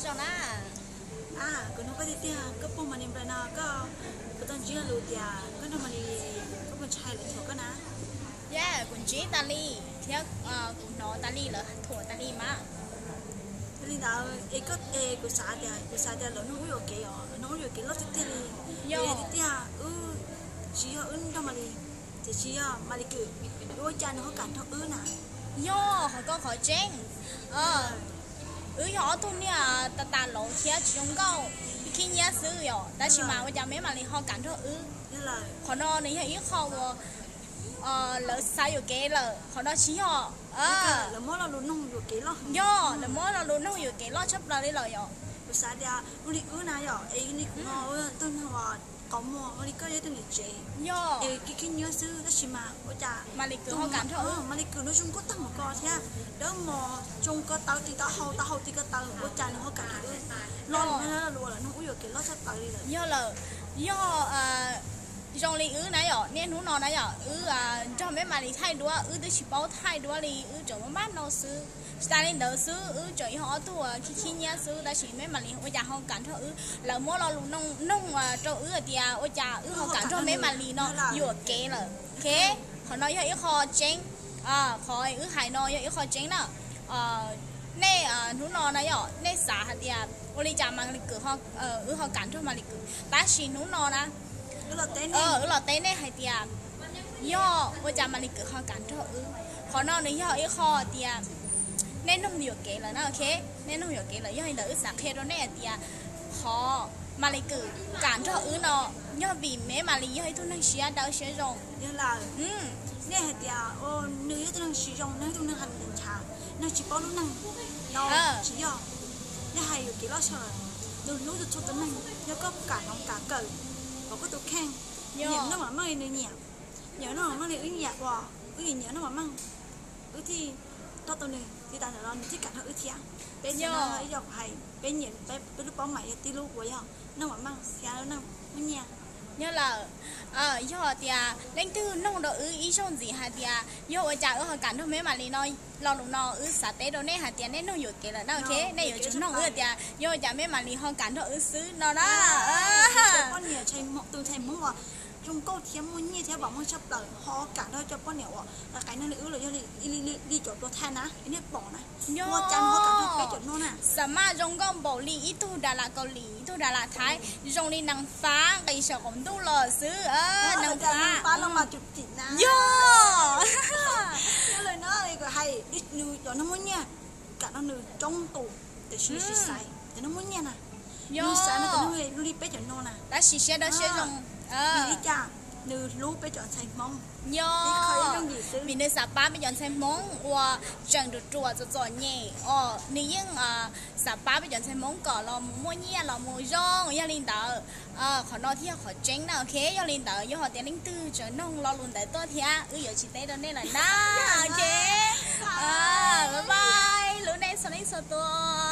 Zoo na. A, kuv nug koj tiag tiag, koj puas mam li nplawm no, koj puas tau ntsib lus tias koj nrog mam li, koj puas ntshai lawv thuam koj na? Yog, kuv ntsib tas li thiab kuv hnov tas li lawv thuam tas li mas. Yog li ntawd es koj, es kuv xav tias, kuv xav tias lawv nug wb yuam kev os, lawv nug wb yuam kev loj tiag tiag li. Yog tiag tiag, wb tsis yog wb nrog mam li, tiam sis yog mam li Kwm, ua cas nws ho kam nrog wb na? Yog qhov koj qhov tseeb. Wb yog ob tug niag tas tas laus thiab tsis zoo nkauj, khib nyiab xwb yom, tab sis mas ua cas me mam li ho kam nrog wb? Qhov no nws yog ib qho uas lawv xav yuam kev lawm, qhov no tsis yog. Yog, lawv muab lo lus nug yuam kev loj tshaj plaws li lawm yom. Kuv xav tias ua li wb na yom, es li kuv no, tus neeg uas qhov muag ua li koj yog tus niam tsev, yog es khib khib nyiab xwb, tab sis mas ua cas mam li Kwm ho kam nrog wb, mam li Kwm no zoo nkauj tag npaum ko thiab, dawb mos, tsoo ko taw tis taw hau, taw hau tis ko taw, ua cas nws ho kam nrog wb? Lo lus no yog lo lus uas lawv nug wb yuam kev loj tshaj plaws li lawm. Yog lawm, yog zoo li wb na yom, niaj hnub no na yom, wb nrog me mam li thaij duab, wb twb tsis paub thaij duab li, wb tseem muab npaj no xwb. Tsis tas li ntawd xwb, wb tseem yog ob tug khib khib nyiab xwb, tab sis me mam li ua cas ho kam nrog wb. Lawv muab lo lus nug rau wb hais tias ua cas wb ho kam nrog me mam li no yuam kev lawm. Qhov no yog ib qho tseeb, qhov wb hais no yog ib qho tseeb na. Nej hnub no na yom, nej xav hais tias ua li cas mam li Kwm, wb ho kam nrog mam li Kwm, tab sis hnub no na, wb los teb nej hais tias yog ua cas mam li Kwm ho kam nrog wb. Qhov no nws yog ib qho tias nej nug yuam kev lawm na, ok, nej nug yuam kev lawm. Yog li ntawd wb xav qhia rau nej hais tias qhov mam li Kwm kam nrog wb no yog vim me mam li yog ib tug neeg siab dawb siab zoo. Nej hais tias nws yog tus neeg siab zoo, nws yog tus neeg hais lus nchav, neeg tsis paub lub neej no, tsis yog. Nej hais yuam kev loj tshaj lawm. Nws hlub txhua tus neeg, yog koj kam hloov kam kawm kom koj tus kheej nyiam Nuj Vam Meej li nws nyiam, nyiam Nuj Vam Meej li wb nyiam, uas wb nyiam Nuj Vam Meej, wb thiaj nrog tau nws, tsis tas ntawd los nws thiaj kam nrog wb thiab. Peb txhua tus ib yam kuv hais, peb nyiam peb lub paub mas yog tib lub uas yog Nuj Vam Meej thiab neeg muaj nyiaj. Yog lawm, yog tias leej twg nug rau wb ib zaug ntxiv hais tias yog ua cas wb ho kam nrog me mam li no, lo lus no wb xav teb rau nej hais tias nej nug yuam kev lawm na, ok, nej yuav tsum nug wb hais tias yog ua cas me mam li ho kam nrog wb xwb no na. Poj niam tus ntxhais Hmoob uas zoo nkauj thiab muaj nyiaj thiab vam meej tshaj plaws ho kam nrog cov poj niam uas qaib neeg li wb los yog li cov pluag Thaib na, nej pom na, ua cas nws ho kam nrog peb cov no na. Xam maj zoo nkauj npaum li ib tug das las Kaus Lim, ib tug das las Thaib, zoo li nees fav nqis saum qaum ntuj los xwb. Nees fav los mas cus cim na. Yog, yog li no kuv hais, nws cov neeg muaj nyiaj kam nrog nws coob tus, tiam sis nws tsis xaiv cov neeg muaj nyiaj na. Nws xaiv no cov neeg li peb cov no na, tab sis siab dawb siab zoo. Vim li cas? Nws hlub peb cov ntxhais Hmoob. Yog, vim nws xav pab peb cov ntxhais Hmoob uas tseem ruam ruam txom txom nyem os, nws yeej xav pab peb cov ntxhais Hmoob kom los mus muaj nyiaj los mus zoo. Yog li ntawd, qhov no thiaj yog qhov tseeb na, ok. Yog li ntawd yog hais tias leej twg tseem nug lo lus ntawd tuaj thiab wb yuav tsis teb rau nej lawm na, ok. Bye bye, hlub nej txhua leej txhua tus.